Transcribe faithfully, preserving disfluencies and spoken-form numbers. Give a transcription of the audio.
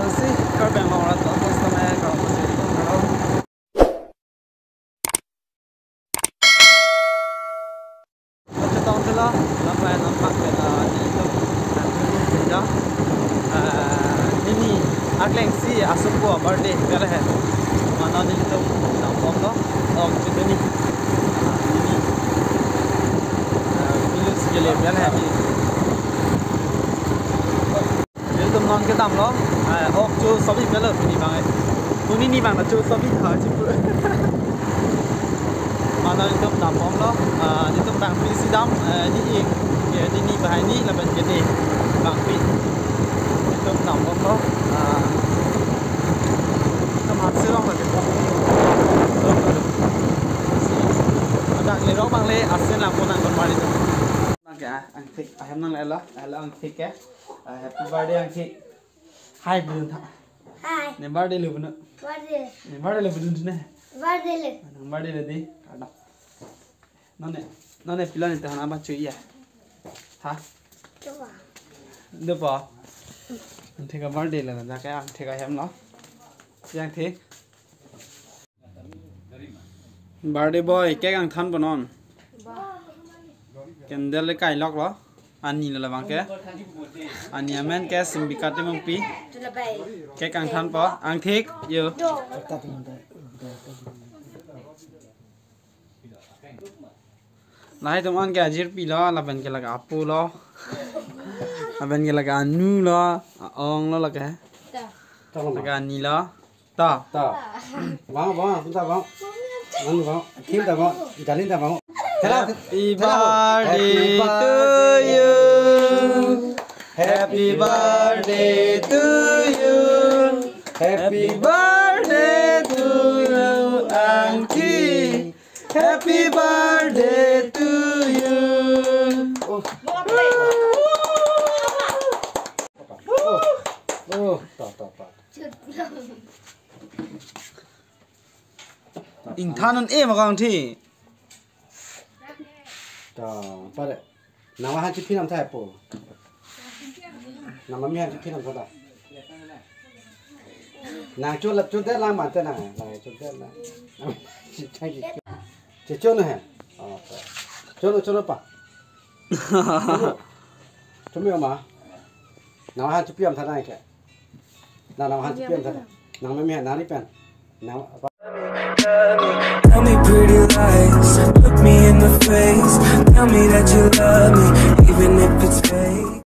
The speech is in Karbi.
Si Karbi Anglong arat, bos kami kalau masih kalau. Chetong silo, lampai nampak kita di itu. Nah, ini kerja. Eh, ini akleng si asukpo birthday kali he. Mane nelitum nangpomlo, ok, chini. Ah, ini. Eh, pilus kele kali he. Nelitum non kedamlo, eh, ok chosobi pelo pini abang, eh. Pini ni abang ta chosobi tha chipu. Mane nelitum dambomlo, eh, nelitum bang pisi dam, eh, ni ik, eh, ni ni bahai ni lapen kene bangpi. Nelitum dambomlo, eh, nelitum hapsi rong lagi. Abang le rong abang le asen lang pon nang kon mari tu. Nang ke, ah, angthik, ahem nanglelo, alo angthik ke. Ah, happy birthday, angthik. Hi, Bruno. Hi. Ne birthday lo, Bruno. Birthday. Ne birthday lo, Bruno, ne. Birthday lo. Nang birthday lo di. Kada. Nonne, nonne pilo ne tahan apa cuy ya? Ha? Coba. Dopo. Angthik a birthday lo, na kaya angthik ahemlo. Angthik. Birthday boy, cake angthanpo non. Candle le kailoklo. Ani lo labang ke. Ani amen ke Simbika Timungpi. Cake angthanpo. Angthik, yo. Lahai atum an ke ajirpi lo, lapen ke lake apo lo. Lapen ke lake anu lo, a-ong lo lake. Lake ani lo. Ta. Ta. Bang, bang, ta bang. Bang, bang. Kim ta bang. Jalin ta bang. Thela, Happy thela. Birthday to you. Happy birthday to you. Happy birthday to you, Angthik. Happy birthday to you. Oh. Oh. Oh, ta, ta, ta. Ingthan un e ma kang thi. Ta, pare. Nang ma han chiphi nam thai po. Nang ma mi han chiphi nam thai ta. Nang chulap chul det lang ma te nang. Nang chul det lang. Chi chang chi. Che chon he. Oh, ta. Chon chon pa. Chumi ma. Nang ma han chiphi nam thai nang ke. Nang, nang ma han chiphi nam thai. Nang ma mi han nang ri pen. Nang. Tell me pretty lies, look me in the face. Tell me that you love me, even if it's fake.